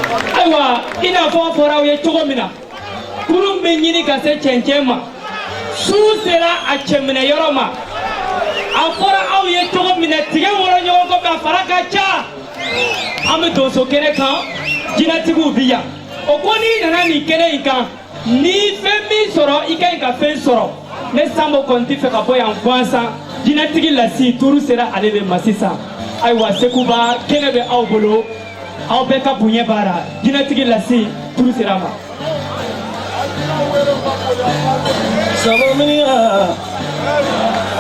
Ayiwa, i n'a fɔ fɔra aw ye cogo min na, kurun bɛ ɲini ka se cɛncɛn ma, su sera a cɛminɛ yɔrɔ ma. A fɔra aw ye cogo min na, tigɛ wɔrɔ ɲɔgɔn kɔ ka fara ka ca. An bɛ donso kɛnɛ kan, jinɛtigiw bi yan. O ko n'i nana nin kɛnɛ in kan, ni fɛn min sɔrɔ, i ka ɲi ka fɛn sɔrɔ. Ne Sanbo kɔni tɛ fɛ ka bɔ yan gansan. Jinɛtigi lasi turu sera ale de ma sisan. Ayiwa, Sekuba, kɛnɛ bɛ aw bolo, aw bɛɛ ka bonya b'a la. Jinɛtigi lasi turu sera a ma. Saba miniya,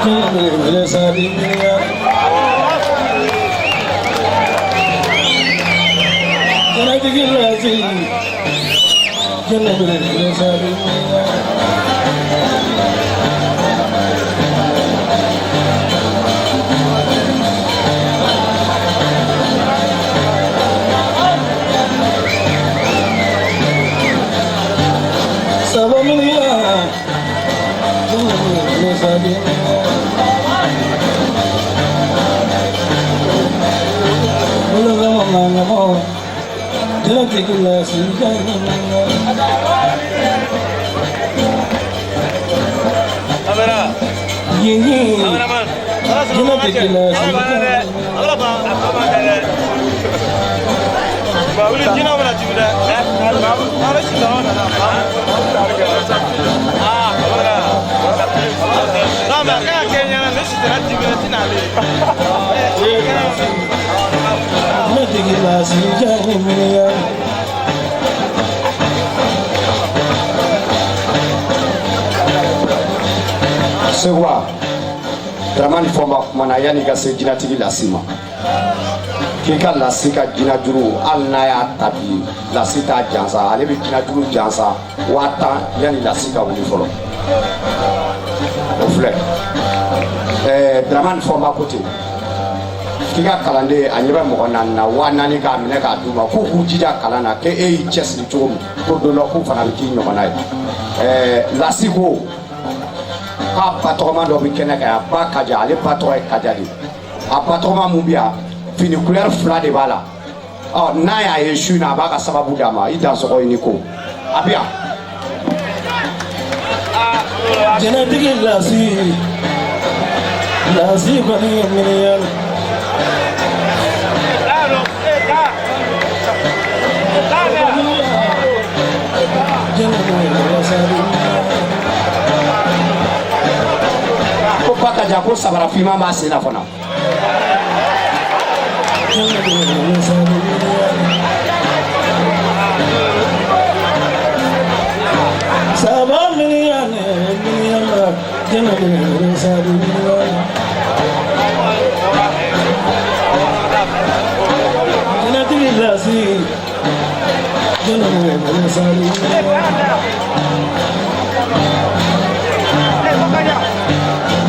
kɛnɛ sadi miniya. Jɛnɛtigi lasi, kɛnɛ sadi miniya. Saba miniya, kɛnɛ sadi miniya. Jɛnɛtigi lasi, jɛnɛ miniya. Yeye, jɛnɛtigi lasi, jɛnɛtigi lasi, jɛnɛ miniya. Seguba Dramani Fɔnba kumana yanni ka se jinɛtigi lasi ma, k'i ka lasi ka jinɛjuru, hali n'a y'a ta bi, lasi t'a jansa. Ale bɛ jinɛjuru jansa 10 000 yanni lasi ka wuli fɔlɔ. O filɛ ɛɛ, Dramani Fɔnba ko ten k'i ka kalanden, a ɲɛ bɛ mɔgɔ naani na, 4000 k'a minɛ k'a d'u ma, k'u k'u jija kalan na, k'e y'i cɛsiri cogo min, ko don dɔ k'u fana bɛ k'i ɲɔgɔnna ye. Ɛɛ, lasi ko k'a ba tɔgɔma dɔ bɛ kɛnɛ kan yan, a ba Kaja. Ale ba tɔgɔ ye Kaja de. A ba tɔgɔma mun bɛ yan, fini couleur fila de b'a la. Ɔ, n'a y'a ye su in na, a b'a ka sababu d'a ma. I dansɔgɔ, i ni ko a bɛ yan. Jɛnɛtigi lasi, lasi kɔni ye miniya. Ko ba Kaja ko sabara finman b'a sen na fana. Saba miniya, miniya, jɛnɛ sadi miniya. Jɛnɛtigi lasi, jɛnɛ sadi miniya.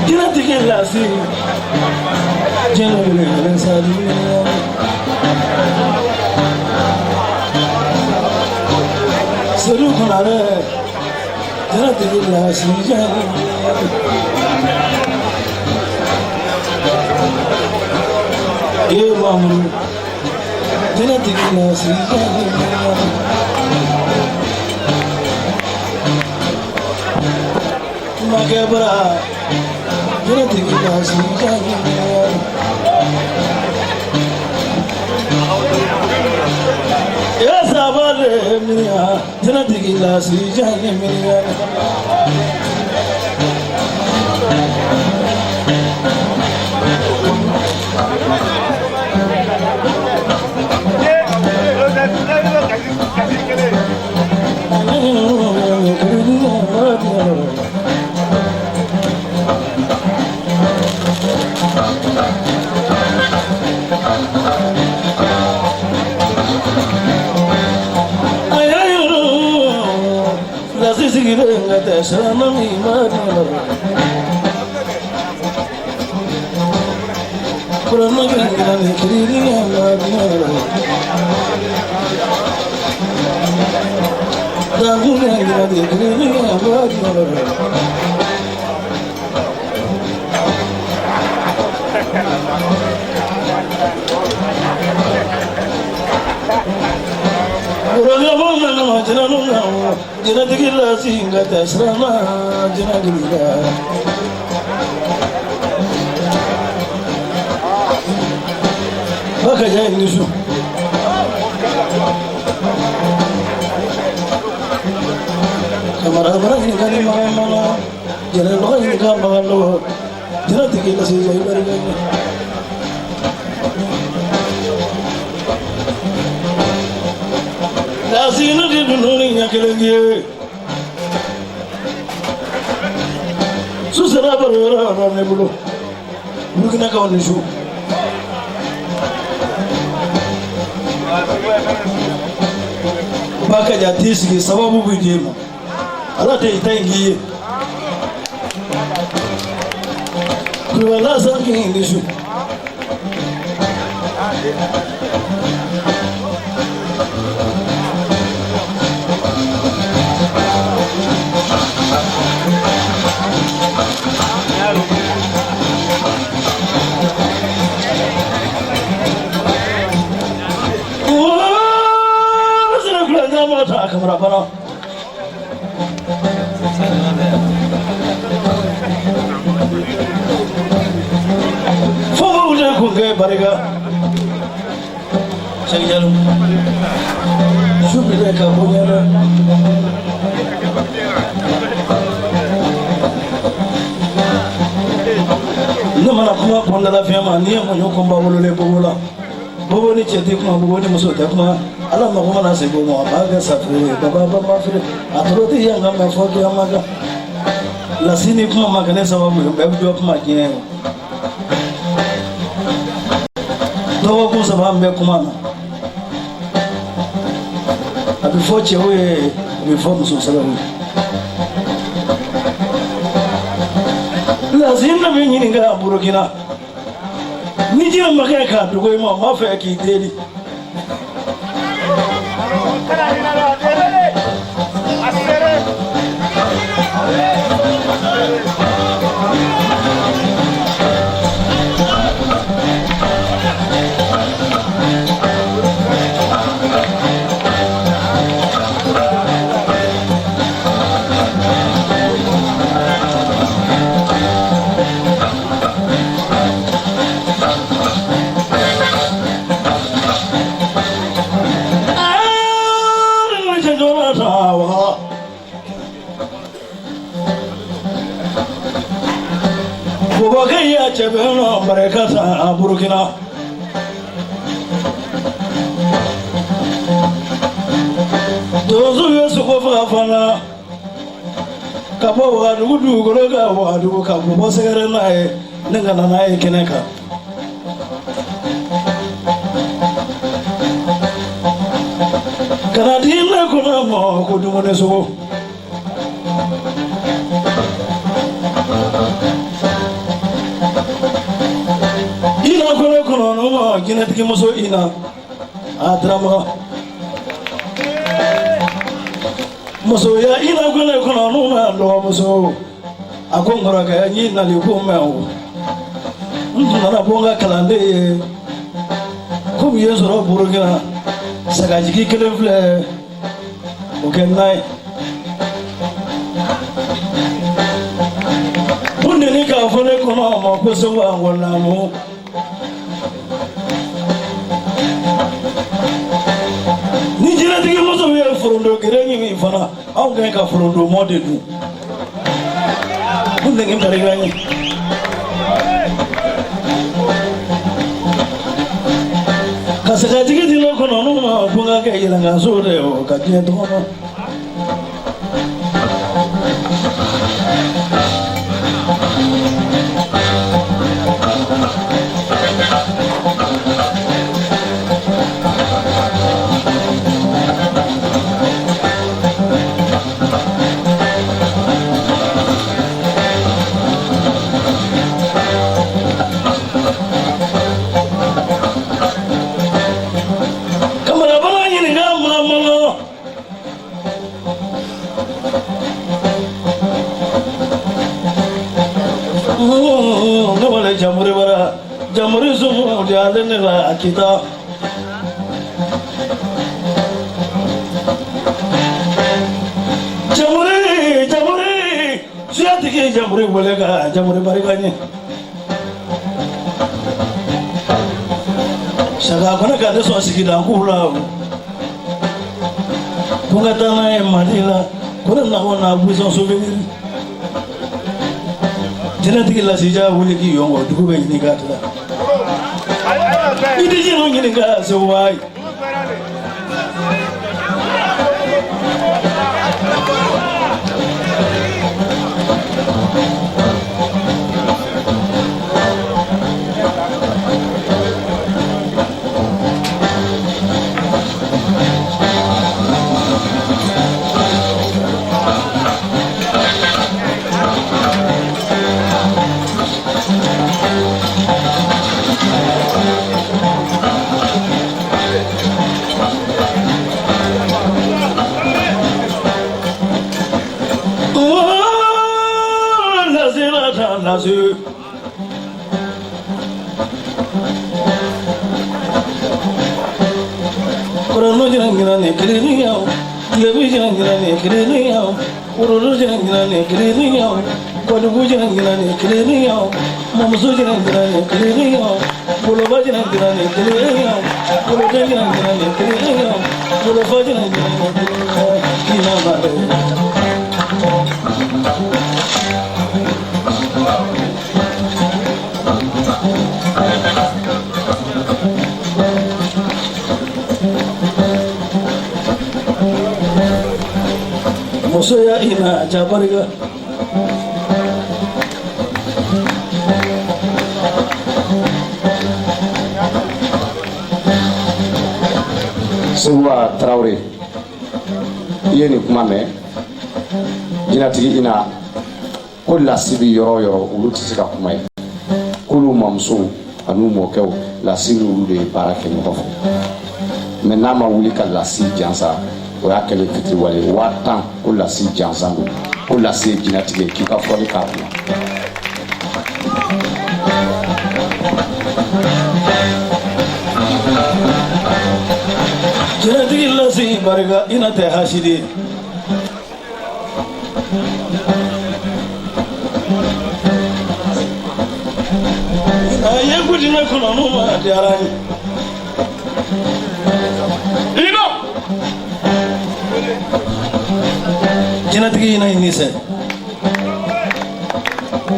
Jɛnɛtigi lasi, jɛnɛ sadi miniya. Sedu Konare, jɛnɛtigi lasi, jɛnɛ miniya. Ee Mamuru, jɛnɛtigi lasi, jɛnɛ miniya. Makɛ bara, jɛnɛtigi lasi, jɛnɛ miniya. E saba de miniya, jɛnɛtigi lasi, jɛnɛ miniya. Lasi sigilen ka tɛ siranna min ma Kurana gɛlɛn kiriri ma Dagu gɛlɛn kiriri ma. Jinatigi la singa tɛ siranna jinatigi la. Bakaja i ni su. Kamara bara ɲininka ni magan mana jɛnɛbaga ɲininka magan lɔgɔ jinatigi la singa i barika ɲɛ. Lasinu di dunu ni ɲɛ kelen ye. Su sera baro yɔrɔ yɔrɔ ne bolo. Burkinakaw ni su. Bakaja t'i sigi sababu bɛ d'e ma. Ala tɛ i ta in k'i ye. Kulubali Asan k'i ni su. Kamara bana. Fo de kun kɛ barika. Sɛki Jalo. Su bi dɛ ka bonya dɛ. Ne mana kuma kɔnɔna fɛn ma n'i ye mɔɲɔ kɔnba wololen bobo la. Bobo ni cɛ tɛ kuma, bobo ni muso tɛ kuma. Ala mako mana se bobo ma, a b'a kɛ safinɛ ye, baba ba feere. A tɔrɔ tɛ yan ka mɛn fɔ kiyama kan. Lasi ni kuma ma kɛ ne sababu ye, bɛɛ bɛ jɔ kuma diɲɛ ye. Dɔgɔkun saba an bɛ kuma na. A bɛ fɔ cɛw ye, a bɛ fɔ muso sɛbɛw ye. Lasi ne bɛ ɲininka Burukina. Ni jinɛ ma kɛ k'a dogo i ma, n b'a fɛ k'i deli. Cɛ bɛ barika san Burukina. Donso ye sogo faga fana ka bɔ Wagadugu dugukolo kan Wagadugu ka bɔ sɛgɛrɛ n'a ye ne ka na n'a ye kɛnɛ kan. Ka na di ne kunna ma ko dumuni sogo. Ina kɔnɔ kɔnɔ n'o ma jinɛtigi muso ina a daramaga. Musoya ina kɔnɔ kɔnɔ n'o ma dɔgɔmuso. A ko n kɔrɔkɛ n y'i nali ko mɛn o. N tun nana bɔ n ka kalanden ye. Komi ye sɔrɔ Burukina sagajigi kelen filɛ o kɛ n'a ye. Funteni k'a fɔ ne kɔnɔ ma ko segu a ko naamu. Ni jinɛtigi muso ye forondo gere ɲimi fana, anw kɛ ka forondo mɔ de dun. Funteni barika ɲɛ. Ka sagajigi di ne kɔnɔ n'o ma ko n ka kɛ yɛlɛnkanso de o ka diɲɛ tɔgɔ ma. Kamara bana ɲininka maa mana. Ne wale jamuri bara jamuri sumu de ale ne la a kita. Jinɛtigi jamuri wele ka jamuri barika ɲɛ. Saka ko ne ka ne sɔn sigida k'u la o. Ko n ka taa n'a ye Mali la, ko ne nakɔ na busan souvenir. Jinɛtigi lasija wuli k'i yɔngɔ dugu bɛ ɲini ka tila. I tɛ jinɛw ɲininka Sekuba ye. Lasi. Kɔrɔnu jira ni kiriniya, tilebi jira ni kiriniya, worodu jira ni kiriniya, kɔdugu jira ni kiriniya, mɔmuso jira ni kiriniya, woloba jira ni kiriniya, woloden jira ni kiriniya, wolofa jira ni kiriniya, kina mare. Musoya ina jabarika. Seguba Tarawele, i ye nin kuma mɛn jinɛtigi ina ko lasi bi yɔrɔ o yɔrɔ olu tɛ se ka kuma ye k'olu mamusow an'u mɔkɛw lasi n'olu de ye baara kɛ ɲɔgɔn fɛ mɛ n'a ma wuli ka lasi jansa o y'a kɛlen fitiriwale ye 10 000 ko lasi jansan don ko lasi ye jinɛtigi ye k'i ka fɔli k'a kunna. Jinɛtigi lasi barika ina tɛ hasidi ye. A ye kudinɛ kɔnɔ n'u ma diyara n ye. Ino. Jinɛtigi ina i ni sɛ.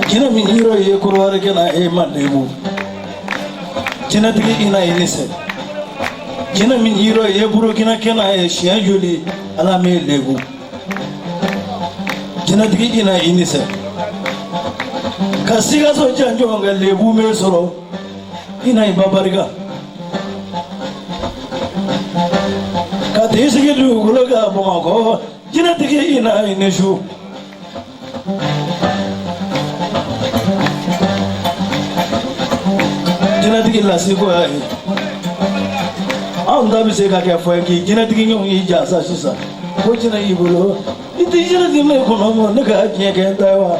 Jinɛ min yɔrɔ ye korowari kɛ na e ma debu. Jinɛtigi ina i ni sɛ. Jinɛ min yɔrɔ ye Burukina kɛ na ye siɲɛ joli Ala m'e lebu. Jinɛtigi ina i ni sɛ. Ka Sikaso janjo ka lebu m'e sɔrɔ ina i ba barika. Ka t'i sigi dugukolo kan Bamakɔ jinɛtigi ina i ni su. Jinɛtigi lasi ko y'a ye anw ta bɛ se ka kɛ fɔ ye k'i jinɛtigi ɲɔgɔn y'i jansa sisan ko jinɛ y'i bolo i tɛ jinɛtigi ne kɔnɔ mɔ ne ka diɲɛ kɛ n ta ye wa.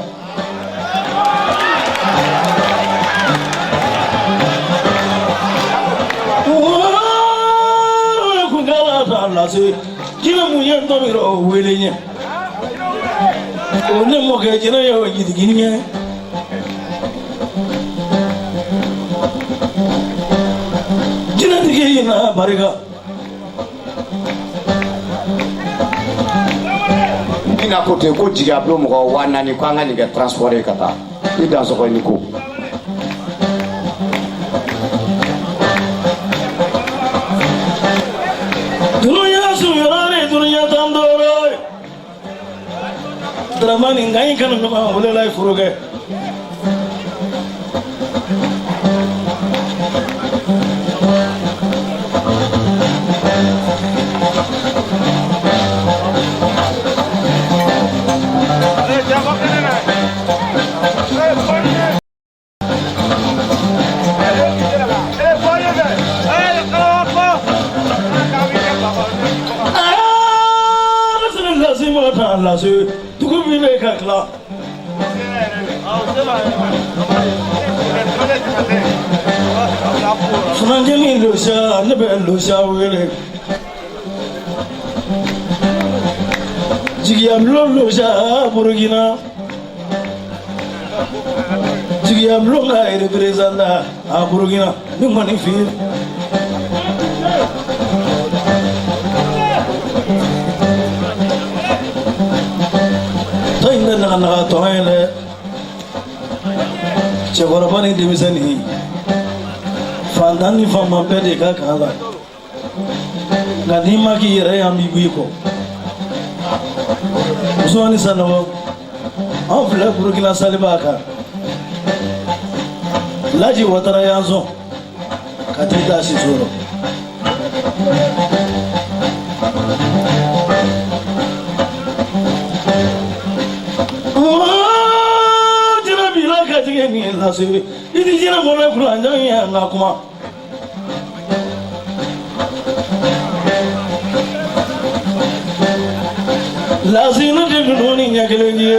Kunkala t'a lase jinɛ mun ye n tɔbiri o wele ɲɛ o ne mɔkɛ jinɛ ye o jitigi ɲɛ. Jinɛtigi ina barika. Ina ko ten ko jigiya bulon mɔgɔ 4000 ko an ka nin kɛ transport ye ka taa i dansɔgɔ i ni ko. Dunuya sunyɔrɔ ni dunuya tan duuru ye. Dramani nka in kanu ɲɔgɔn wele la furu kɛ. Lase dugu min bɛ ka tila. Funankɛ ni losa ne bɛ losa wele. Jigiya bulon losa Burukina. Kuntigiya bulon ka représentant a Burukina ni kɔni f'i ye. Tɔn in tɛ naganaga tɔn ye dɛ. Cɛkɔrɔba ni denmisɛnnin, fantan ni faama bɛɛ de ka kan a la. Nka n'i ma k'i yɛrɛ ye, an b'i bɔ i kɔ. Usumani Sanɔgɔ, anw filɛ Burukina saliba kan. Laji Watara y'an sɔn ka t'i da siso rɔ. Jinɛ b'i la ka jigin ni lase i ni jinɛ mɔnɛ kuranjan ye an ka kuma. Lasinu tɛ ninnu ni ɲɛ kelen ye.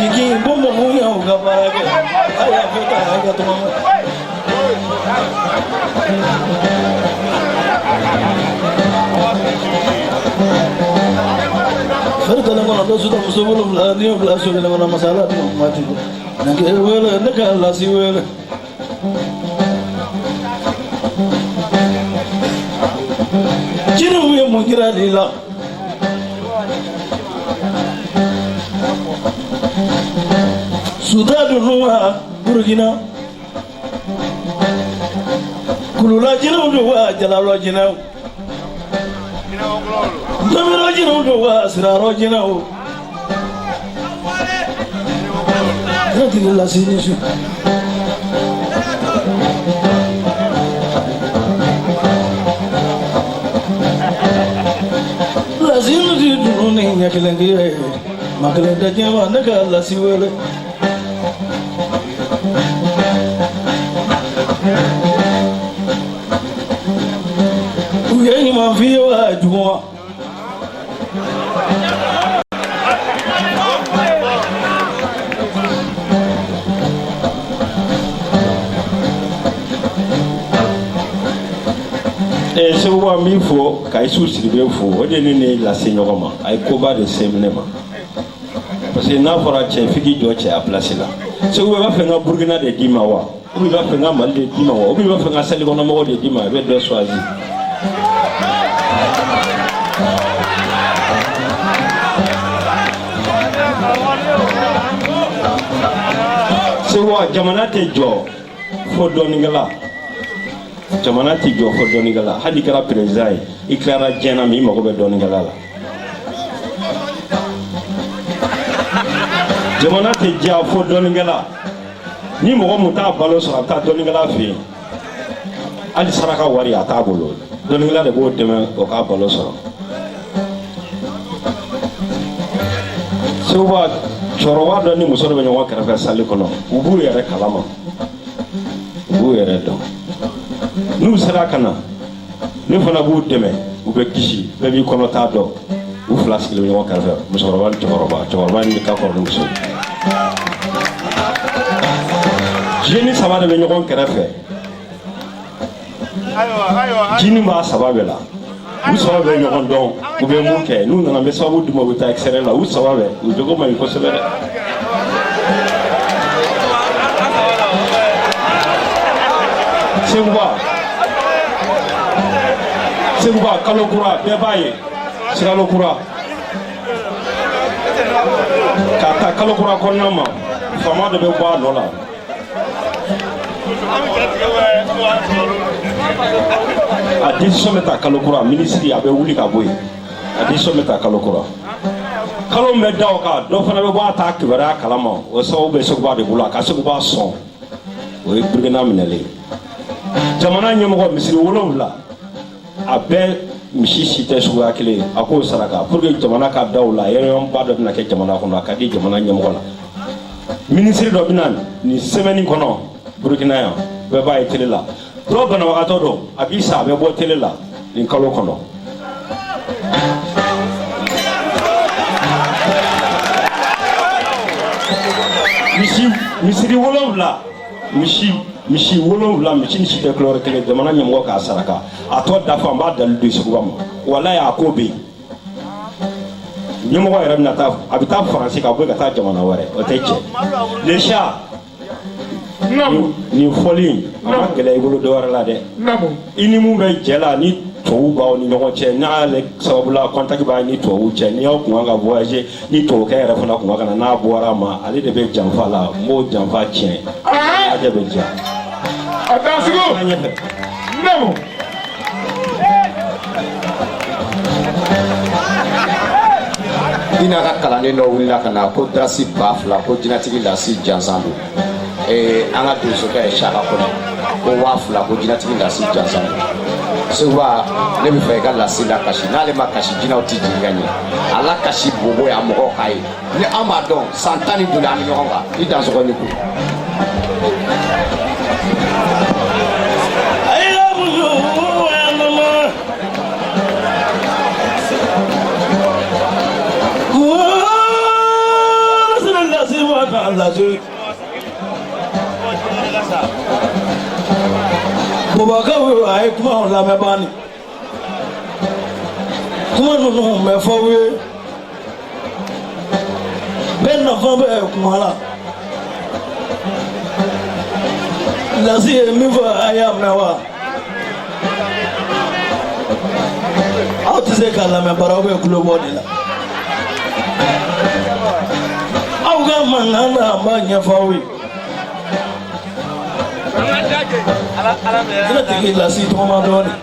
Kiki bɔ mɔgɔw y'aw ka baara kɛ a y'a fɛ ka a ka tɔgɔ. Fɛrɛ tɛ ne kɔnɔ dɔ suta muso wolonwula n'i y'o bila so kelen kɔnɔ masala tɛ kuma ti kɛ wele ne ka lasi wele. Jiriw ye mun jira i la? Suta dunu wa Burukina kulula jinɛw don wa jalalɔ jinɛw, ntomiro jinɛw don wa sirarɔ jinɛw. Ne tigi lasi ni su. Lasi ni dunu ni ɲɛ kelen ye, ma kelen tɛ diɲɛ ma, ne ka lasi wele. U ye ɲuman f'i ye wa juguman? Seguba, n b'i fo ka Isu Sidibe fo. O de ni ne lase ɲɔgɔn ma, a ye koba de se ne ma, parce que n'a fɔra cɛ f'i k'i jɔ cɛya place la. Seguba, i b'a fɛ n ka Burukina de d'i ma wa, ou bien i b'a fɛ n ka Mali de d'i ma wa, ou bien i b'a fɛ n ka salikɔnɔmɔgɔw de d'i ma? I bɛ dɔ choisi. Seguba, jamana tɛ jɔ fo dɔnnikɛla. Jamana tɛ jɔ fo dɔnnikɛla. Hali n'i kɛra président ye, i tilara diɲɛ na min, i mago bɛ dɔnnikɛla la. Jamana tɛ diya fo dɔnnikɛla. Ni mɔgɔ mun t'a balo sɔrɔ, a bɛ taa dɔnnikɛla fɛ yen. Hali saraka wari a t'a bolo, dɔnnikɛla de b'o dɛmɛ o k'a balo sɔrɔ. Seguba, cɛkɔrɔba dɔ ni muso dɔ bɛ ɲɔgɔn kɛrɛfɛ sali kɔnɔ, u b'u yɛrɛ kalama, u b'u yɛrɛ dɔn. N'u sera ka na, ne fana b'u dɛmɛ, u bɛ kisi. Bɛɛ b'i kɔnɔ t'a dɔn. U fila sigilen bɛ ɲɔgɔn kɛrɛfɛ, musokɔrɔba ni cɛkɔrɔba, cɛkɔrɔba ni ka kɔrɔ ni muso ye. Jini saba de bɛ ɲɔgɔn kɛrɛfɛ, jini b'a saba bɛɛ la. U saba bɛ ɲɔgɔn dɔn, u bɛ mun kɛ? N'u nana, n bɛ sababu d'u ma, u bɛ taa extérieur la. U saba bɛɛ, u jogo man ɲi kosɛbɛ dɛ. Seguba, Seguba, kalo kura bɛɛ b'a ye, sigalo kura k'a ta kalo kura kɔnɔna ma, faama dɔ bɛ bɔ a nɔ la. A décision bɛ ta kalo kura, minisiri a bɛ wuli ka bɔ yen. A décision bɛ ta kalo kura. Kalo min bɛ da o kan, dɔ fana bɛ bɔ a ta kibaruya kalama. O sababu bɛ Seguba de bolo. A ka Seguba sɔn, o ye Burukina minɛlen ye. Jamana ɲɛmɔgɔ, misiri 7, a bɛɛ misi si tɛ suguya kelen ye, a k'o saraka pour que jamana ka da o la. Réunion ba dɔ bɛna kɛ jamana kɔnɔ, a ka di jamana ɲɛmɔgɔ la. Minisiri dɔ bɛna nin semaine kɔnɔ Burukina yan, bɛɛ b'a ye télé la. Dɔw banabagatɔ don, a b'i sa, a bɛ bɔ télé la nin kalo kɔnɔ. Misi, misiri 7, misi 7, misi ni si tɛ couleur kelen, jamana ɲɛmɔgɔ k'a saraka. A tɔ dafa, n b'a dalilu di Seguba ma. Walayi, a ko bɛ yen. Ɲɛmɔgɔ yɛrɛ bɛna taa, a bɛ taa Faransi ka bɔ yen ka taa jamana wɛrɛ, o tɛ cɛ. Le chat, nin fɔli in a ma gɛlɛya i bolo dɔwɛrɛ la dɛ. I ni mun bɛ jɛ la, ni tubabu b'aw ni ɲɔgɔn cɛ, n'ale sababu la contact b'a ni tubabu cɛ, ni aw kun kan ka voyager, ni tubabukɛ yɛrɛ fana kun kan ka na, n'a bɔra a ma, ale de bɛ janfa la. N b'o janfa tiɲɛ, lajɛ bɛ diya. A dansugu. Ɲɛfɛ. Naamu. I n'a ka kalanden dɔ wulila ka na ko darasi 2000, ko jinɛtigi lasi jansan don. An ka donsokɛ ye Saka Kɔnɛ, ko 2000, ko jinɛtigi lasi jansan don. Seguba, ne bɛ fɛ i ka lasi lakasi. N'ale ma kasi, jinɛw tɛ jigin ka ɲɛ. A lakasi bobo yan, mɔgɔw k'a ye ni an b'a dɔn san tan ni joli an bɛ ɲɔgɔn kan. I dansɔgɔ ni ko. Bobakaw, a ye kumaw lamɛn banni, kuma ninnu bɛ fɔ aw ye, bɛɛ nafa bɛ kuma la. Lasi ye min fɔ, a y'a mɛn wa? Aw tɛ se k'a lamɛn, bara aw bɛ tulo bɔ de la. Aw ka mankan na, an b'a ɲɛfɔ aw ye. Ne tigi lasi tɔgɔma dɔɔnin.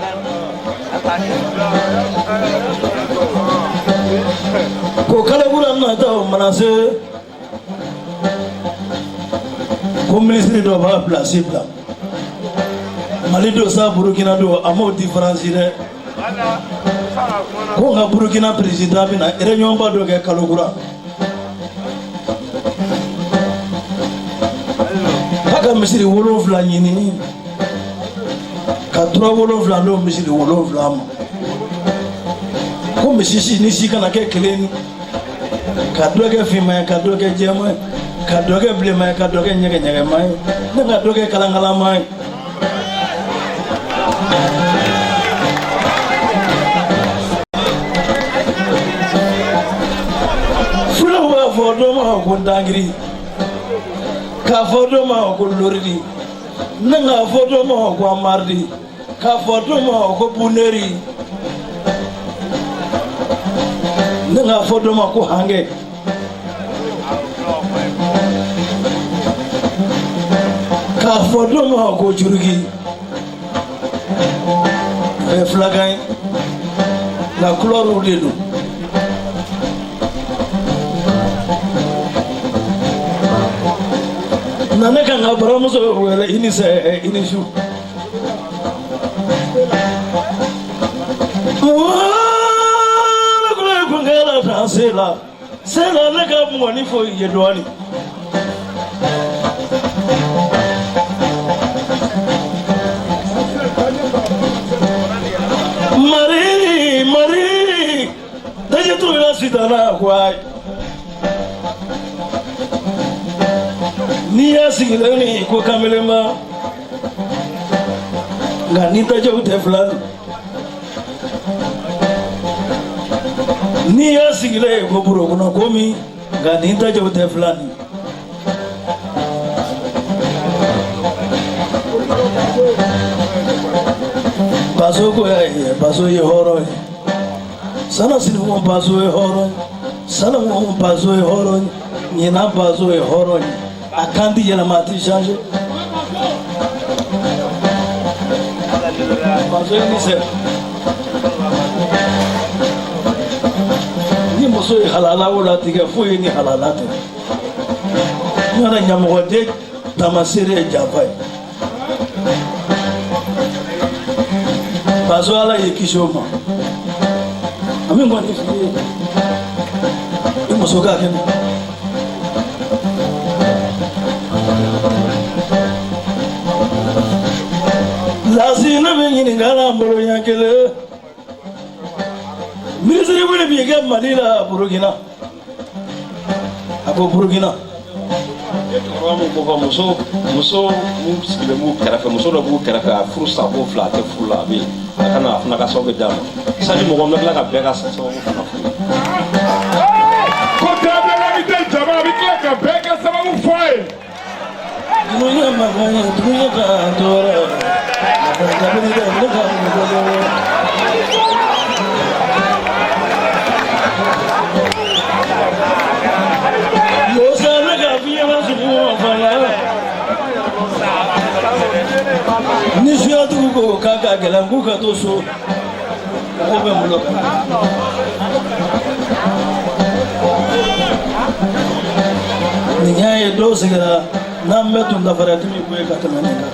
Ko kalakura nataw mana se, ko minisiri dɔ b'a pilasi bila. Mali don sa, Burukina don, a m'o différence dɛ. Ko nka Burukina président bɛna réunion ba dɔ kɛ kalo kura, k'a ka misiri 7 ɲini, ka tura 7 d'o misiri 7 ma, ko misi si ni si kana kɛ kelen, ka dɔ kɛ finman ye, ka dɔ kɛ jɛman ye, ka dɔ kɛ bilenman ye, ka dɔ kɛ ɲɛgɛɲɛgɛman ye, ne ka dɔ kɛ kalankalanman ye. Fulaw b'a fɔ dɔ ma ko dangiri, k'a fɔ dɔ ma ko loridi, ne k'a fɔ dɔ ma ko amaridi, k'a fɔ dɔ ma ko buneri, ne k'a fɔ dɔ ma ko hankɛ. K'a fɔ dɔ ma ko juruki, o ye filakan ye, nka kulɔriw de don. Na ne ka n ka baramuso wele. I ni sɛ, i ni su. Ne kura ye kunkɛ la tan se la se la, ne ka mɔni fɔ i ye dɔɔnin. Mari, Mari, daje tu la sitana ko ay. N'i y'a sigilen ni ko kamelenba, nka ni dajɛw tɛ fila ye. N'i y'a sigilen ye ko buro kɔnɔ ko min, nka ni dajɛw tɛ fila ni. Baso ko y'a ye, baso ye hɔrɔn ye. Sana siniŋo baso ye hɔrɔn ye, sanaŋo baso ye hɔrɔn ye, ɲinan baso ye hɔrɔn ye. A kan ti yɛlɛma, a ti changer. Baso ye ni sɛ. Ni muso ye halala o latigɛ, foyi ni halala tɛ. N kana ɲamɔgɔden taamasere ye janfa ye. Baso, Ala y'i kisi o ma. A min kɔni f'i ye, i muso k'a kɛnɛ. Lasi, ne bɛ ɲininka la n bolo ɲɛ kelen. Minisiri wuli b'i kɛ Mali la, Burukina. A ko Burukina. Cɛkɔrɔba mun ko fɔ muso mun sigilen b'u kɛrɛfɛ, muso dɔ b'u kɛrɛfɛ, a furu sa ko fila, a tɛ furu la, a bɛ yen, a ka na, a fana ka sababu bɛ d'a ma. Sani mɔgɔ bɛ tila ka bɛɛ ka sababu fana f'u ye. Dunuya mankan ye dunuya ka tɔɔrɔ. Kabini dɛ ne ka mɔgɔ. Musa ne ka fiɲɛ ma sugu fana. Ni suyatigiw ko k'a ka gɛlɛn k'u ka to so, mɔgɔw bɛ n bolo kan. Nin y'a ye dɔw sigira n'an bɛɛ tun dafara dimi ko ye ka tɛmɛ nin kan.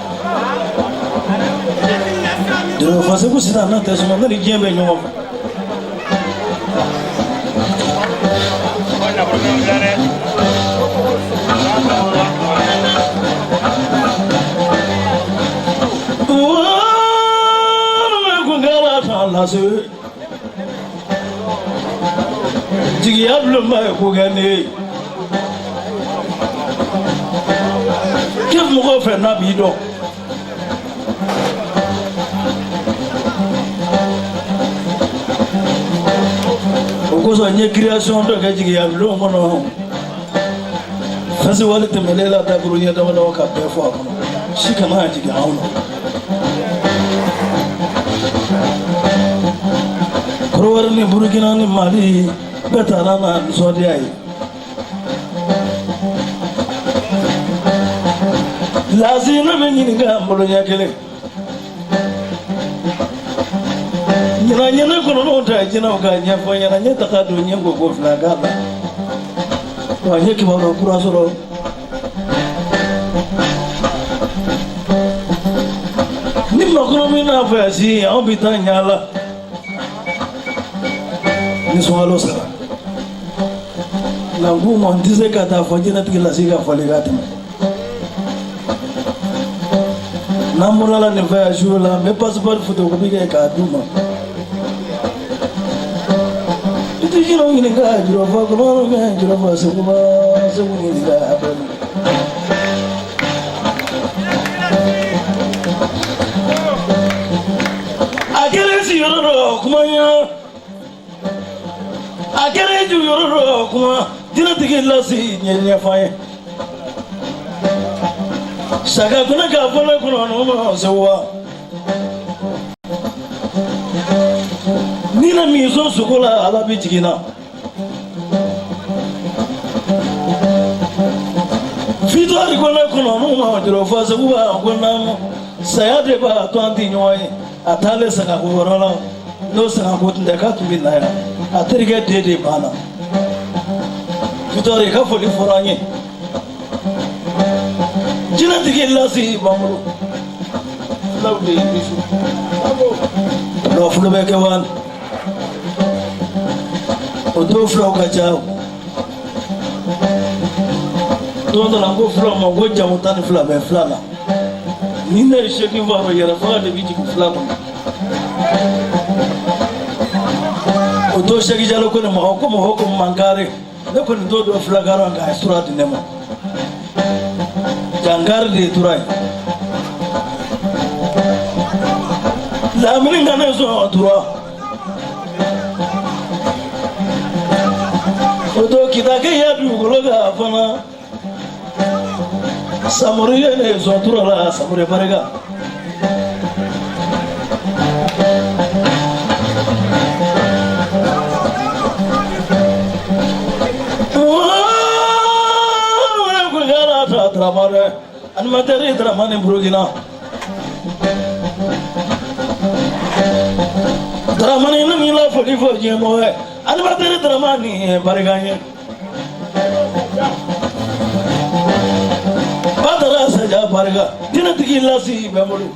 Jɔrɔ Segu sisan n'a tɛ suma ne ni diɲɛ bɛ ɲɔgɔn fɛ. Lase jigiya bulonba ye ko kɛ ne ye kɛ mɔgɔ fɛ n'a b'i dɔn. O kosɔn n ye création dɔ kɛ jigiya bulon kɔnɔ festival tɛmɛnen la dakuru ɲɛ dama dama ka bɛɛ fɔ a kɔnɔ si kana jigin anw na. Kɔrɔwari ni Burukina ni Mali bɛɛ taara n'a nisɔndiya ye. Lazi ne bɛ ɲininka n bolo ɲɛ kelen. Ɲinan ɲɛnɛ kɔnɔnaw ta jinɛw ka ɲɛfɔ ɲɛna n ye taga don ɲɛ ko fila k'a la. Wa n ye kibaruya kura sɔrɔ. Ni makɔnɔ min n'a fɔ yan si anw bɛ taa ɲa la. Ni sunkalo sara. Nka n k'u ma n tɛ se ka taa fɔ jinɛtigi lasi ka fɔli ka tɛmɛ. N'an bɔra la nin voyage la n bɛ passeport photocopie kɛ k'a d'u ma. I tɛ jinɛw ɲininka jurɔfa kɔnɔ bɛ jurɔfa Seguba Segu ɲininka a bɛɛ ma. A kɛra sigiyɔrɔ dɔ kuma ɲɛ. A kɛra juguyɔrɔ dɔ kuma jinɛtigi lasi ɲɛ ɲɛfɔ an ye. Saka ko ne k'a fɔ ne kɔnɔ n'o ma se wa. Ni ne min sɔn sogo la Ala bɛ jigin na. Fitɔri ko ne kɔnɔ n'o ma jɔrɔ fɔ Segu b'a ko n'an saya de b'a to an tɛ ɲɔgɔn ye. A taalen sagako yɔrɔ la n'o sagako tun tɛ k'a tun bɛ na yan a terikɛ den de banna. Fitɔri ka foli fɔra an ye. Jinɛtigi lasi b'an bolo. Fulaw de ye bisu. Dɔw fulo bɛ kɛ wa. O don fulaw ka ca. Don dɔ la n ko fulaw ma ko jamu 12 bɛ fula la. Ni ne ye 8 fɔ a rɔ yɛrɛ faga de bɛ jigin fula kɔnɔ. O don Sɛki Jalo ko ne ma ko mɔgɔ ko mankari ne kɔni t'o dɔn filakan nka a ye tura di ne ma. Jankari de ye tura ye. Lamini ka ne sɔn tura. O don Kitakɛ ya dugukolo kan fana. Samori ye ne sɔn tura la Samori barika. Animateur Dramane Burukina. Dramane ne min la foli fɔ diɲɛ mɔgɔ ye. Animateur Dramane barika ye. Badara Saja barika. Jinɛtigi lasi bɛ n bolo.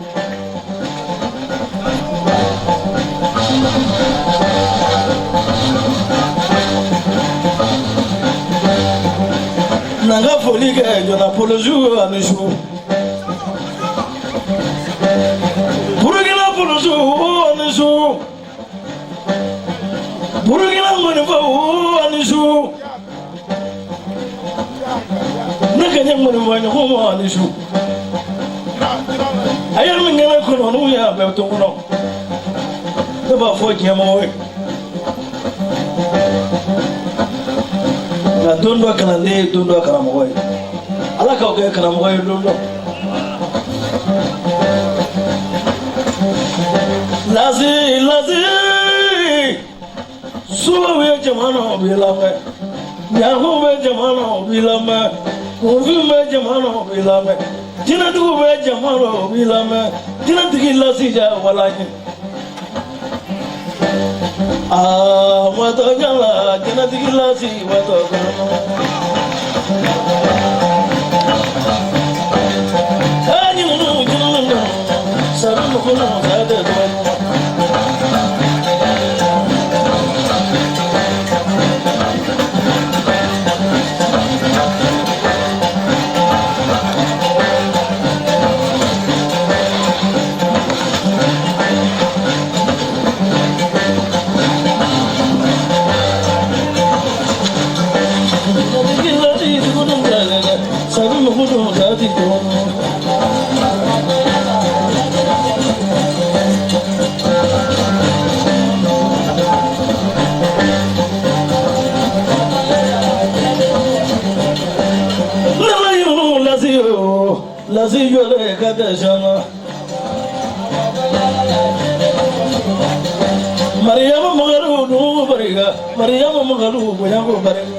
N'an ka foli kɛ jɔna polisiw ani su. Burukina polisiw ani su. Burukina ŋɔnifɔw ani su. Ne ka ɲɛ ŋɔnifɔ ɲɔgɔn ma ani su. A ye min kɛ ne kɔnɔ n'u y'a bɛɛ to n kɔnɔ. Ne b'a fɔ diɲɛ mɔgɔ ye. Nka don dɔ kalanden ye don dɔ karamɔgɔ ye. Ala k'aw kɛ karamɔgɔ ye don dɔ. Lasi lasi sulaw ye jama na o b'i lamɛn ɲaguw bɛ jama na o b'i lamɛn kunfin bɛ jama na o b'i lamɛn jinɛtigiw bɛ jama na o b'i lamɛn jinɛtigi lasi ja wala ɲɛ aa matɔ jala jinɛtigi lasi matɔ kɔnɔ. Mariyamu magalu dugu barika Mariyamu magalu bonya ko barika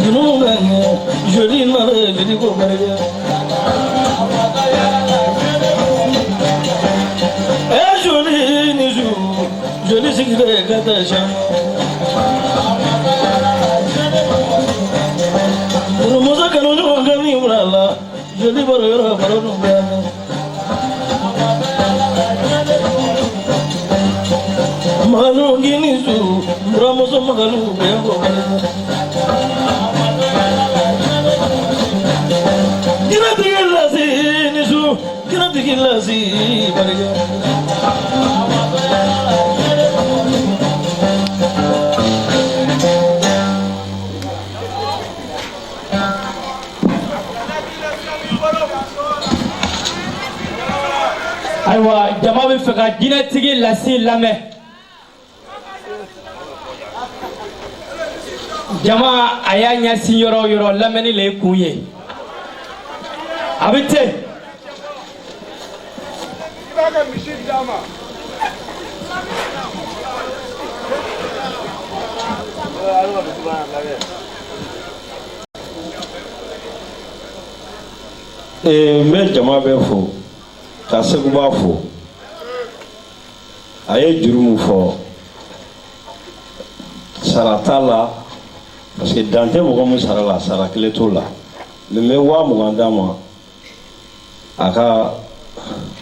Junu bɛ joli nare joli ko barika E joli ni ju joli sigilen ka tɛ sɛn Muso kanu ɲɔgɔn kɛ min wula la joli baro yɔrɔ baro dun bɛ Magalu gini su buramuso magalu bɛ ko barika Jinɛtigi lasi ni su jinɛtigi lasi barika Ayiwa jama bɛ fɛ ka jinɛtigi lasi lamɛn jama a y'a ɲɛsin yɔrɔ o yɔrɔ lamɛnni le ye kun ye a bɛ ten. I b'a ka misi d'a ma. N bɛ jama bɛɛ fo ka Seguba fo a ye juru min fɔ sara t'a la parce que dan tɛ mɔgɔ min sara la sara kelen t'o la mais n bɛ 20 000 d'a ma a ka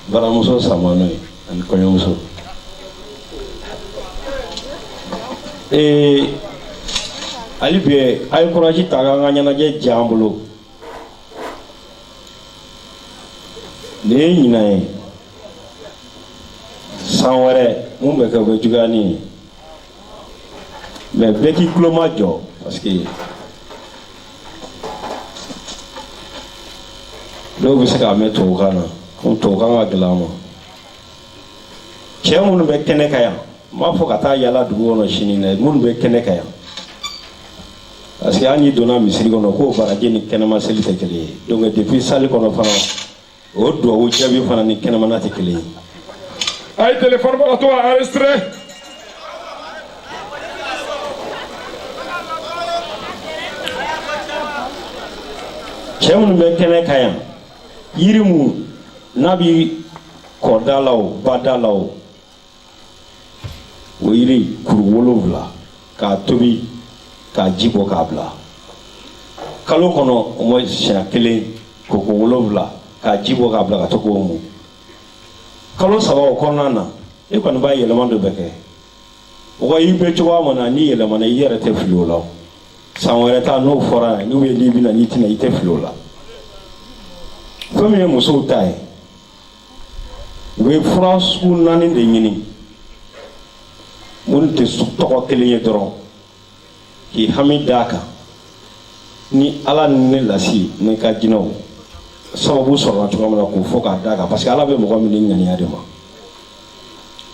baramuso sama n'o ye ani kɔɲɔmuso. Hali bi a ye courage ta k'an ka ɲɛnajɛ diya an bolo. Nin ye ɲinan ye san wɛrɛ mun bɛ kɛ o bɛ juguya ni ye mais bɛɛ k'i tulo majɔ parce que dɔw bɛ se k'a mɛn tubabukan na komi tubabukan ka gɛlɛn an ma cɛ minnu bɛ kɛnɛ kan yan n b'a fɔ ka taa yala dugu kɔnɔ sini dɛ minnu bɛ kɛnɛ kan yan parce que hali n'i donna misiri kɔnɔ k'o baraji ni kɛnɛma seli tɛ kelen ye donc depuis salle kɔnɔ fana o duwawu jaabi fana ni kɛnɛmana tɛ kelen ye. A ye téléphone bɔ ka to ka enregistrer. Cɛ minnu bɛ kɛnɛ kan yan yiri mun n'a bi kɔda la o bada la o o yiri kuru 7 k'a tobi k'a ji bɔ k'a bila kalo kɔnɔ o ma siɲɛ kelen koko 7 k'a ji bɔ k'a bila ka to k'o mun kalo 3 o kɔnɔna na e kɔni b'a yɛlɛma dɔ bɛ kɛ o ka i bɛ cogoya min na n'i yɛlɛmana i yɛrɛ tɛ fili o la san wɛrɛ ta n'o fɔra n'u ye n'i bɛna n'i tɛna i tɛ fili o la fɛn min ye musow ta ye u bɛ fura sugu 4 de ɲini minnu tɛ tɔgɔ kelen ye dɔrɔn k'i hami d'a kan ni ala ni ne lasi ni ka jinɛw sababu sɔrɔla cogoya min na k'o fɔ k'a d'a kan parce que ala bɛ mɔgɔ min ni ŋaniya de ma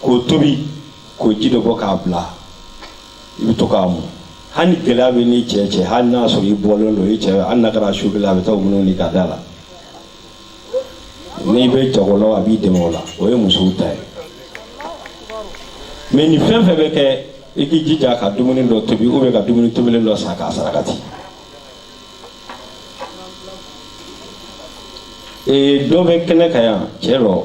k'o tobi k'o ji de bɔ k'a bila i bɛ to k'a mun hali ni gɛlɛya bɛ n'i cɛ cɛ hali n'a sɔrɔ i bɔlen don i cɛ hali n'a kɛra su kelen a bɛ taa o minnu ni k'a da la. N'i bɛ jago la, a b'i dɛmɛ o la. O ye musow ta ye. Mais nin fɛn fɛn bɛ kɛ, i k'i jija ka dumuni dɔ tobi ou bien ka dumuni tobilen dɔ san k'a sarakati. Ee, dɔ bɛ kɛnɛ kan yan, cɛ dɔ,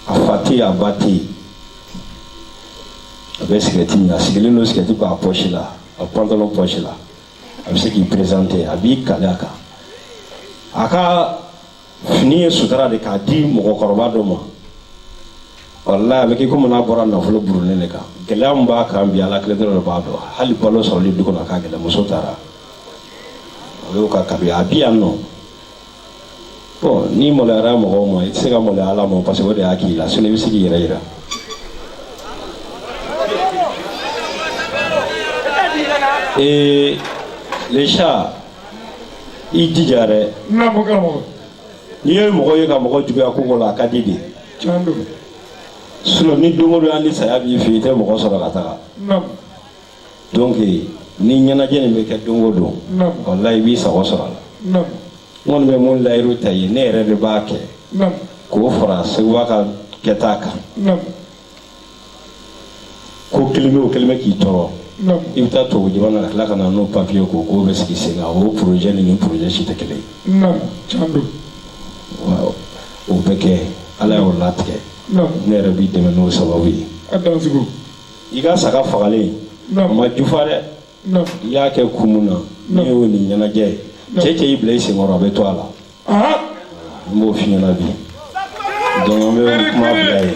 a fa tɛ yen, a ba tɛ yen, a bɛ sigɛrɛti min, a sigilen don, sigɛrɛti b'a poche la, a pantalon poche la. A bɛ se k'i présenter, a b'i kali a kan. A ka fini ye sutura de k'a di mɔgɔkɔrɔba dɔ ma. Walayi, a bɛ kɛ komi n'a bɔra nafolo burunnen de kan. Gɛlɛya min b'a kan bi, Ala kelen dɔrɔn de b'a dɔn. Hali balo sɔrɔli du kɔnɔ a ka gɛlɛn. Muso taara, o y'o ka kabi a bi yan nɔ. Bon, n'i maloyara mɔgɔw ma, i tɛ se ka maloya Ala ma, parce que o de y'a k'i la. Sinon i bɛ se k'i yɛrɛ yira. Ee, le chat, i jija dɛ. Naamu, karamɔgɔ. N'i ye mɔgɔ ye ka mɔgɔ juguya ko la, a ka di de. Tiɲɛ don. Sinon ni don o don hali ni saya b'i fɛ, i tɛ mɔgɔ sɔrɔ ka taga. Donc ni ɲɛnajɛ nin bɛ kɛ don o don, walayi, i b'i sago sɔrɔ a la. N kɔni bɛ mun layiru ta ye, ne yɛrɛ de b'a kɛ k'o fara Seguba ka kɛta kan. Ko kelen bɛ, o kelen bɛ k'i tɔɔrɔ, i bɛ taa tubabu jamana na ka tila ka na n'o papiye ko k'o bɛ sigi sen kan. O projet ni nin projet si tɛ kelen ye. Tiɲɛ don. Waaw, o bɛ kɛ, Ala y'o latigɛ. Ne yɛrɛ b'i dɛmɛ n'o sababu ye. A dansugu. I ka saga fagalen, a ma jufa dɛ. I y'a kɛ kun mun na, ne y'o nin ɲɛnajɛ ye. Cɛ cɛ y'i bila i senkɔrɔ, a bɛ to a la. N b'o f'i ɲɛna bi. Donc an bɛ kuma bila yen.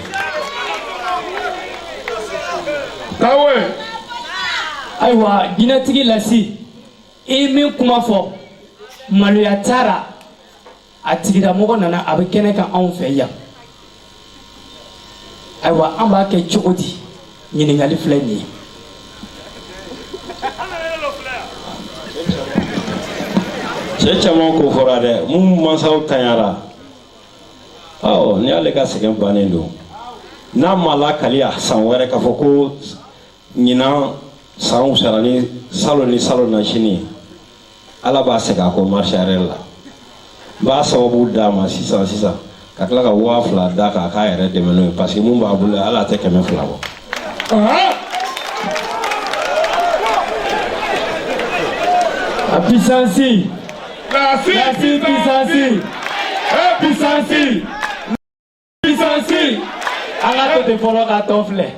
Tawe. Ayiwa, jinɛtigi Lasi, i ye min kuma fɔ, maloya t'a la. A tigilamɔgɔ nana, a bɛ kɛnɛ kan anw fɛ yan. Ayiwa, an b'a kɛ cogo di? Ɲininkali filɛ nin ye. Cɛ caman ko fɔra dɛ, mun mansaw tanyara. Awɔ, ni y'ale ka sɛgɛn bannen don, n'a ma lakali a san wɛrɛ k'a fɔ ko ɲinan san wusara ni salon ni salon na sini ye, Ala b'a segin a kɔ marche arrière la. N b'a sababu d'a ma sisan sisan, ka tila ka 2000 d'a kan, a k'a yɛrɛ dɛmɛ n'o ye, parce que mun b'a bolo, ala tɛ 200 bɔ. A puissance. Lasi. Lasi puissance. Puissance. Puissance. An ka to ten fɔlɔ k'a tɔ filɛ.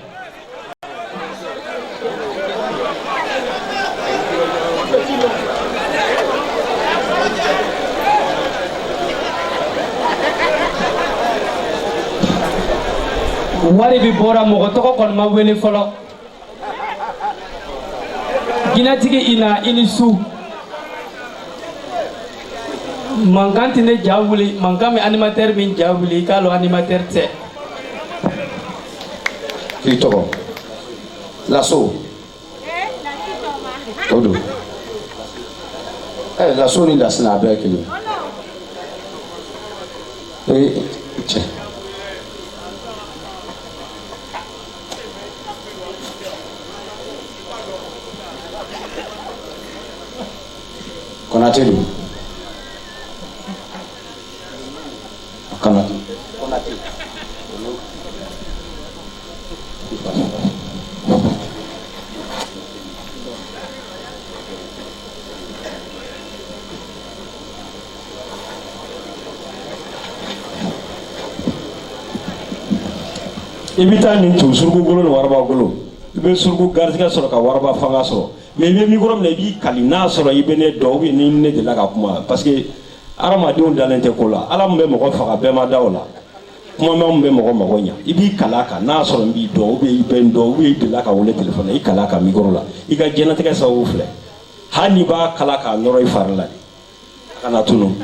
Wari bi bɔra, mɔgɔ tɔgɔ kɔni ma wele fɔlɔ. Jinɛtigi, i na, i ni su. Mankan tɛ ne ja wuli, mankan bɛ animateur min ja wuli, i k'a lɔn animateur tɛ. K'i tɔgɔ? Laso o don. Ɛ, Laso ni Lasina, a bɛɛ ye kelen ye. Ee, cɛ. Konate don. Konate. Konate. I bɛ taa nin to suruku golo ni waraba golo, i bɛ suruku garijɛgɛ sɔrɔ ka waraba fanga sɔrɔ. Mais i bɛ micro minɛ, i b'i kali n'a sɔrɔ i bɛ ne dɔn ou bien ni ne delila ka kuma, parce que hadamadenw dalen tɛ ko la. Ala min bɛ mɔgɔ faga, bɛɛ ma da o la. Kuma min bɛ mɔgɔ mago ɲa, i b'i kali a kan n'a sɔrɔ n b'i dɔn ou bien i bɛ n dɔn ou bien i delila ka wele téléphone na. I kali a kan micro la, i ka diɲɛlatigɛ sababu filɛ. Hali n'i b'a kala k'a nɔrɔ i fari la de, a kana tunu.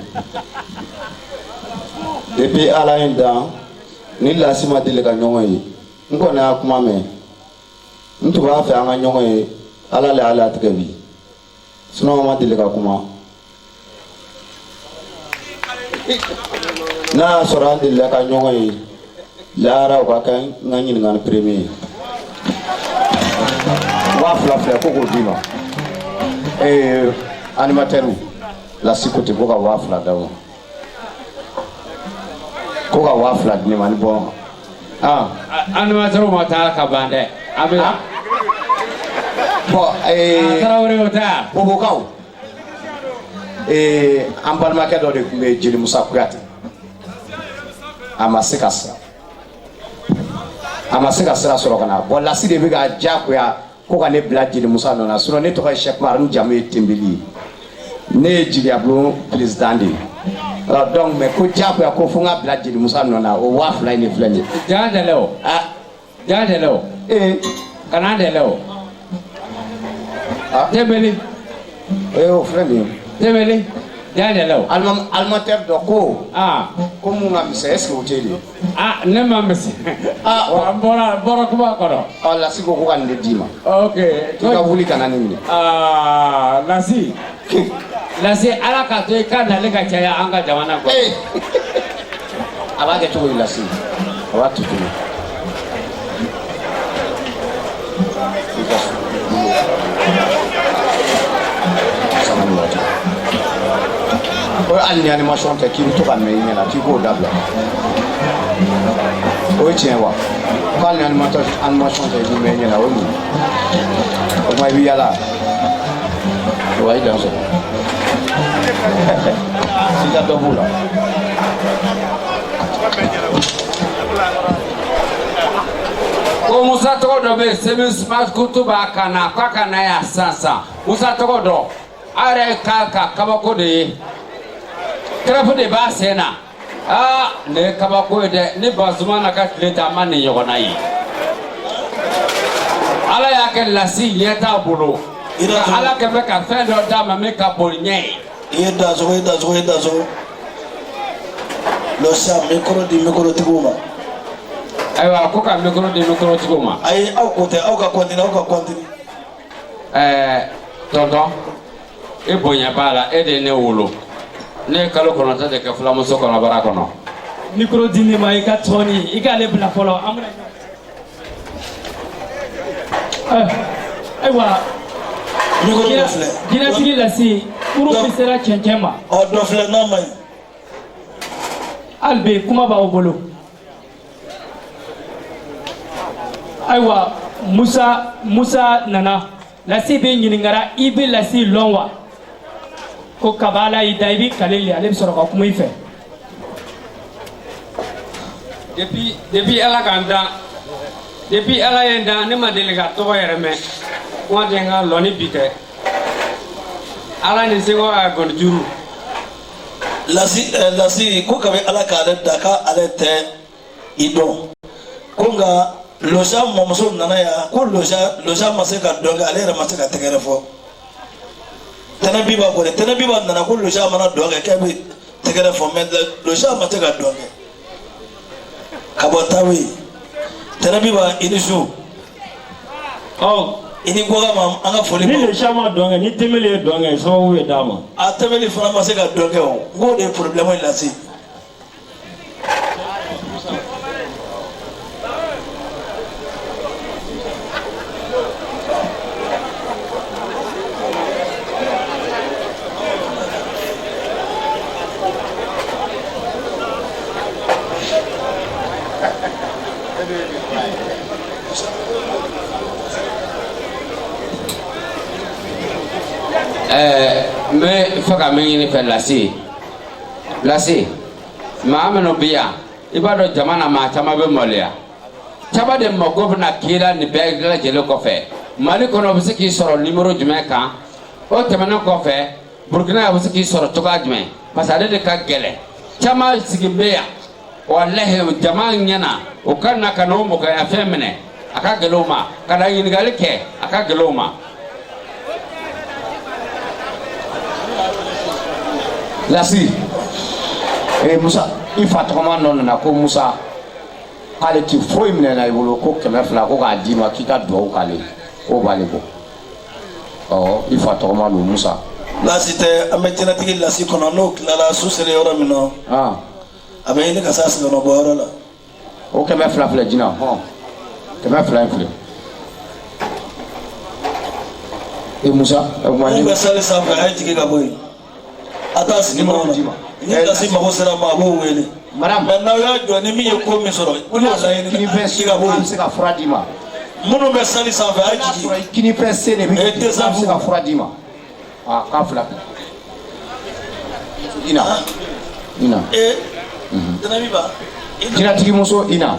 Depuis Ala ye n dan ni Lasi ma deli ka ɲɔgɔn ye, n kɔni y'a kuma mɛn. N tun b'a fɛ an ka ɲɔgɔn ye, Ala le y'a latigɛ bi. Sinon an ma deli ka kuma. N'a y'a sɔrɔ an delila ka ɲɔgɔn ye lahara, o ka kɛ n ka ɲininkali premier ye. 2000 filɛ ko k'o d'i ma. Ee, animateur. Lasi ko ten ko ka 2000 d'aw ma, ko ka 2000 di ne ma ni bɔn. Ah. Animateur ma taa ka ban dɛ, an bɛ. Bon, Tarawele o tɛ yan. Bobokaw, an balimakɛ dɔ de tun bɛ yen, Jeli Musa Kuyate. A ma se ka sira, a ma se ka sira sɔrɔ ka na. Bon, Lasi de bɛ ka diyagoya ko ka ne bila Jeli Musa nɔ na. Sinon ne tɔgɔ ye Cheikh Umar, n jamu ye Tenbeli ye, ne ye Jigiyabulon président de ye. Alors donc, mais ko diyagoya ko fo n ka bila Jeli Musa nɔ na, o 2000 in de filɛ nin ye. Jan dɛlɛ o. Ah. Jan dɛlɛ o. Kana dɛlɛ o. Ah. Tenbeli. O filɛ nin ye. Tenbeli. Jan dɛlɛ o. Alimentaire dɔ ko. Ah. Ko mun ka misɛn, est ce que o tɛ de ye? Ah, ne ma misɛn. Ah, wa n bɔra kuma kɔnɔ. Ɔ, Lasi ko ka nin de d'i ma. Ok. K'i ka wuli ka na nin minɛ. Ah, Lasi. Lasi, Ala k'a to i ka nali ka caya an ka jamana kɔnɔ. A b'a kɛ cogo di Lasi? A b'a to cogo di? I ka so. Sama ni waati. O hali ni animation tɛ k'i bɛ to ka mɛn i ɲɛ na k'i k'o dabila. O ye tiɲɛ wa? Ko hali ni animation tɛ i bɛ mɛn i ɲɛ na, o ye mun ye? O tuma i bɛ yaala. Wa i dan sɔrɔ. I ka dɔ b'o la. Ko Musa tɔgɔ dɔ bɛ yen, Semi Smart Kutu b'a kan na, k'a ka na yan sisan sisan. Musa tɔgɔ dɔ, a yɛrɛ ka kabako de ye. Kɛrɛfu de b'a sen na. Aa, nin ye kabako ye dɛ, ni Bazumana ka tile tɛ, an ma nin ɲɔgɔnna ye. Ala y'a kɛ Lasi ɲɛ t'a bolo. Nka Ala kɛ bɛ ka fɛn dɔ d'a ma min ka bon ɲɛ ye. I ye dansogo, i ye dansogo, i ye dansogo. Lɔsiya micro di micro tigiw ma. Ayiwa, ko ka micro di micro tigiw ma. Ayi, aw ko tɛ, aw ka continuer, aw ka continuer. Tonton, e bonya b'a la, e de ye ne wolo. Ne ye kalo 9 de kɛ fulamuso kɔnɔbara kɔnɔ. Micro di ne ma, i ka tɔni, i k'ale bila fɔlɔ. An bɛna. Ayiwa. Micro dɔ filɛ. Jinɛtigi Lasi, kurun bɛ sera cɛncɛn ma. Ɔ, dɔ filɛ n'a ma ɲi. Hali bi kuma b'aw bolo. Ayiwa, Musa nana. Lasi bɛ ɲininkara, i bɛ Lasi lɔn wa? Ko kaba Ala y'i da, i bɛ kale le, ale bɛ sɔrɔ ka kuma i fɛ. Depuis Ala k'an dan, depuis Ala ye n dan, ne ma deli ka tɔgɔ yɛrɛ mɛn. Kuma tɛ n ka lɔn ni bi tɛ. Ala ni seko a gɔni juru. Lasi, ko kabi Ala k'ale da k'ale tɛ i dɔn. Ko nka Losa mɔmuso nana yan, ko Losa ma se ka dɔn kɛ, ale yɛrɛ ma se ka tɛgɛrɛ fɔ. Tɛnɛ Biba kɔni, Tɛnɛ Biba nana ko Losa mana dɔn kɛ k'e bɛ tɛgɛrɛ fɔ, mais Losa ma se ka dɔn kɛ. Ka bɔ Tawe, Tɛnɛ Biba i ni su. Ɔ. I ni Goga ma, an ka foli Ni b'aw. Losa ma dɔn kɛ, ni Tɛmɛli ye dɔn kɛ, sababu bɛ d'a ma. A Tɛmɛli fana ma se ka dɔn kɛ o, n k'o de ye problème ye Lasi. N bɛ fɛ ka min ɲini fɛ Lasi, Lasi, maa minnu bɛ yan, i b'a dɔn jama na maa caman bɛ maloya, caman de mago bɛna k'i la nin bɛɛ lajɛlen kɔfɛ. Mali kɔnɔ, o bɛ se k'i sɔrɔ nimoro jumɛn kan? O tɛmɛnen kɔfɛ, Burukina, a bɛ se k'i sɔrɔ cogoya jumɛn? Parce que ale de ka gɛlɛn, caman sigi bɛ yan, walahi, jama ɲɛna, o ka na ka n'o mɔgɔya fɛn minɛ, a ka gɛlɛn o ma, ka na ɲininkali kɛ, a ka gɛlɛn o ma. Lasi, Musa, i fa tɔgɔma nɔ nana ko Musa, k'ale ti foyi minɛ na i bolo, ko 200, ko k'a d'i ma k'i ka duwawu k'ale ye, k'o b'ale bɔ. Ɔ, i fa tɔgɔma don Musa. Lasi tɛ, an bɛ jɛnɛtigi Lasi kɔnɔ, n'o tilala su sera yɔrɔ min na, a bɛ ɲini ka se a sɛgɛnnɔ bɔyɔrɔ la. O 200 filɛ jinɛ, hɔn, 200 in filɛ. E Musa, o kuma Mun bɛ sali sanfɛ, a ye jigin ka bɔ yen. A t'a sigi Numéro ɲɔgɔn bɛ d'i ma. na. Ni Lasi mago sera ma, a b'o wele. Madame. Mais n'aw y'a jɔ, ni min ye ko min sɔrɔ, o de laɲini Kinifɛn i ka b'o an bɛ ye. se ka fura d'i ma. Minnu bɛ sali sanfɛ, a ye N'a jigin. sɔrɔ i kinifɛn sen de bɛ Eh, k'i dimi, an bɛ se ka fura d'i ma. Aa, k'a fila. Ina. Ina. Ee, Jɛnɛbiba. Jinɛtigimuso Ina.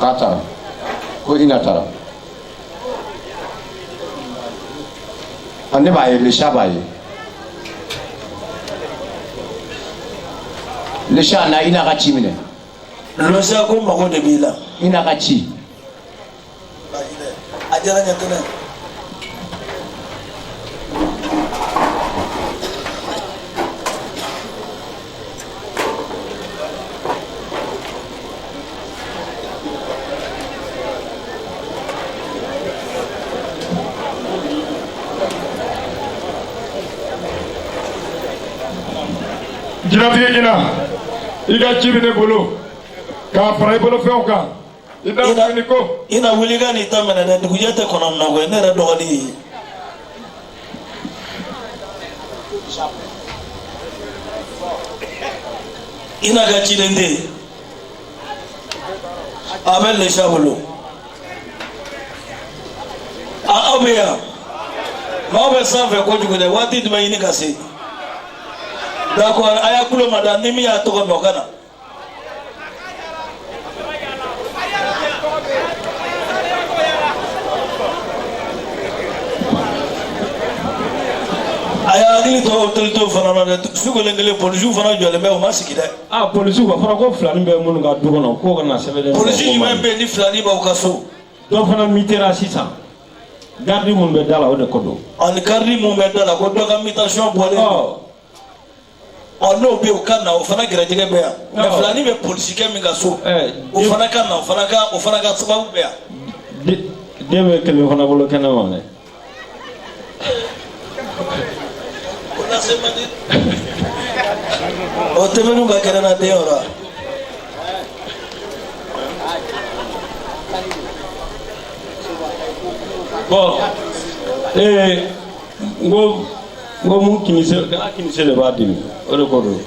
K'a taara. Ko Ina taara. Ah, ne b'a ye, Lecha b'a ye. Lecha na Ina ka ci minɛ. Lɔsiya ko mago de b'i la. Ina ka ci. A diyara n ye tɛnɛ. Jinɛtigi Ina, i ka ci bɛ ne bolo k'a fara i bolofɛnw kan, i da tuguni ko. I na wuli ka n'i ta minɛ dɛ, dugujɛ tɛ kɔnɔ minɛ koyi, ne yɛrɛ dɔgɔnin ye. I n'a ka ciden tɛ yen. A bɛ Lesa bolo. A aw bɛ yan. Maaw bɛ sanfɛ kojugu dɛ, waati jumɛn ɲini ka se. D'accord, a y'a kulo mada, ni min y'a tɔgɔ mɛn o ka na. A y'a hakili to autorité fana na dɛ, su kelen kelen polisiw fana jɔlen bɛ, u ma sigi dɛ. Ah, polisiw ka fɔra ko filani bɛ minnu ka du kɔnɔ k'o ka na sɛbɛn. Polisi jumɛn bɛ yen ni filani b'aw ka so? Dɔ fana mitera sisan. Garde minnu bɛ da la, o de ko don. Ani garde mun bɛ da la, ko dɔ ka mutation bɔlen don. Ɔ, n'o bɛ yen, o ka na, o fana gɛrɛjɛgɛ bɛ yan. Mais filani bɛ polisikɛ min ka so, o fana ka na, o fana ka sababu bɛ yan. Den bɛ kelen fana bolo kɛnɛ ma dɛ. O lase man di. O tɛmɛnw ka kɛnɛ na den yɔrɔ. Bon, n ko mun kinise kana kinise de b'a dimi, o de ko don.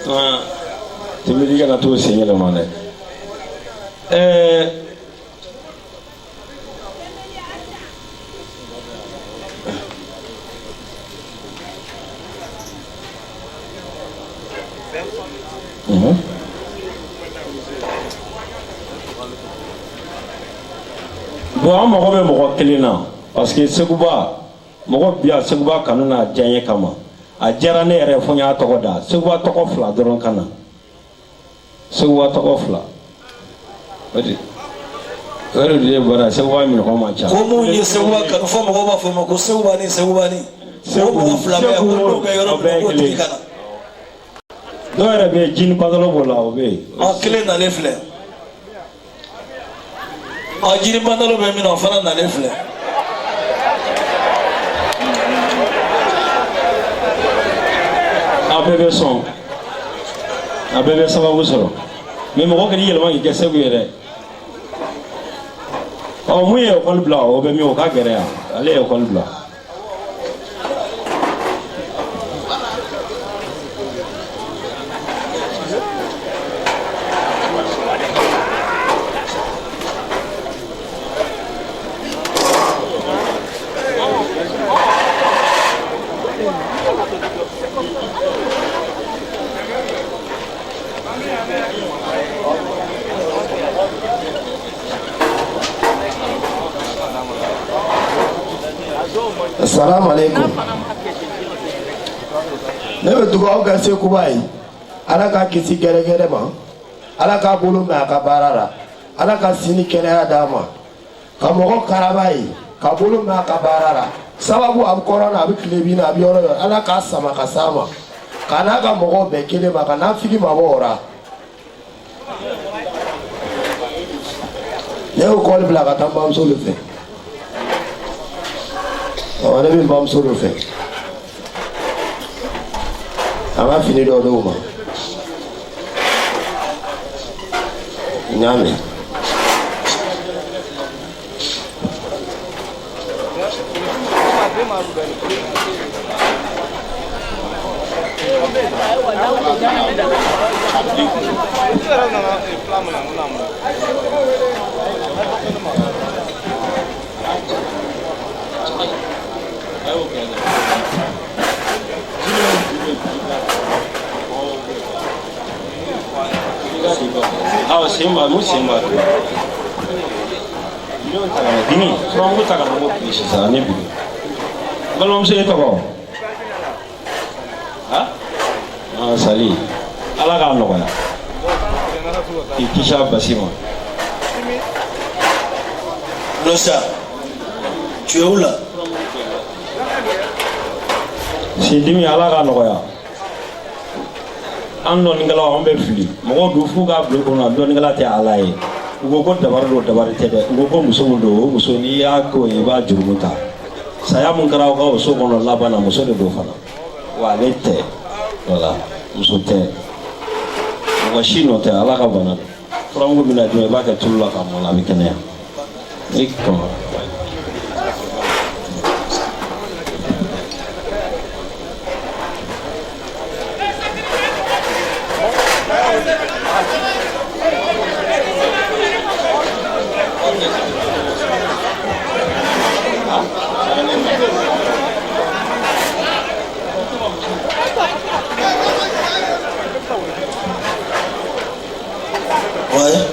Ah, tɛmɛli kana t'o sen yɛlɛma dɛ. Bon, an mago bɛ mɔgɔ kelen na parce que Seguba mɔgɔ bi yan, Seguba kanu n'a diyaɲɛ kama, a diyara ne yɛrɛ fo n y'a tɔgɔ da. Seguba tɔgɔ fila dɔrɔn ka na, Seguba tɔgɔ fila, o de ye baara. Seguba minɛkɔ man ca. Ko mun ye Seguba kanu fo mɔgɔw b'a fɔ ma ko Seguba ni Seguba ni. O mɔgɔ fila bɛ yan, ko n'o bɛ yɔrɔ min na, k'o tigi ka na. Dɔw yɛrɛ bɛ yen, jini pantalon b'o la, o bɛ yen. Ɔ, kelen nalen filɛ. Ɔ, jini pantalon bɛ min na, o fana nalen filɛ. A bɛɛ bɛ sɔn, a bɛɛ bɛ sababu sɔrɔ, mais mɔgɔ kan'i yɛlɛma k'i kɛ Segu ye dɛ. Ɔ, mun ye ekɔli bila, o bɛ min, o ka gɛrɛ yan, ale ye ekɔli bila. Assalamu alaikum. Ne bɛ dugawu kɛ Sekuba ye. Ala k'a kisi gɛrɛgɛrɛ ma. Ala k'a bolo mɛn a ka baara la. Ala ka si ni kɛnɛya d'a ma. Ka mɔgɔ karaba ye, ka bolo mɛn a ka baara la. Sababu a bɛ kɔrɔn na, a bɛ tilebin na, a bɛ yɔrɔ yɔrɔ. Ala k'a sama ka s'a ma. Ka n'a ka mɔgɔw bɛn kelen ma, ka n'a fili mabɔ o la. Ne y'o kɔli bila ka taa n bamuso de fɛ. Ɔ, ne bɛ n bamuso de fɛ. A ka fini dɔ d'o ma. N y'a mɛn. Awa sen b'a mun sen b'a dimi furamugu ta ka na ko bi sisan ne bi balimamuso e tɔgɔ ha sali ala k'a nɔgɔya k'i kisi a basi ma. Losa, tu es où là? Sendimi ala k'a nɔgɔya. An dɔnnikɛlaw an bɛ fili mɔgɔw dun f'u k'a bila u kɔnɔ dɔnnikɛla tɛ ala ye. U ko ko dabari don dabari tɛ dɛ, u ko ko muso min don o muso n'i y'a k'o ye i b'a jurumu ta. Saya mun kɛra aw ka o so kɔnɔ laban na muso de don fana wa ale tɛ, wala muso tɛ, mɔgɔ si nɔ tɛ, ala ka bana don. Furamugu bɛna d'i ma i b'a kɛ tulu la k'a mɔn a bɛ kɛnɛya. I kɔn. Ouais.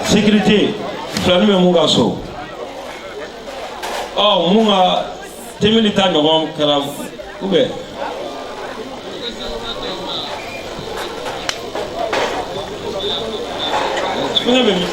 Sécurité filani bɛ mun ka so ɔ mun ka temeli ta ɲɔgɔn kɛra ou bien fɛngɛ bɛ min.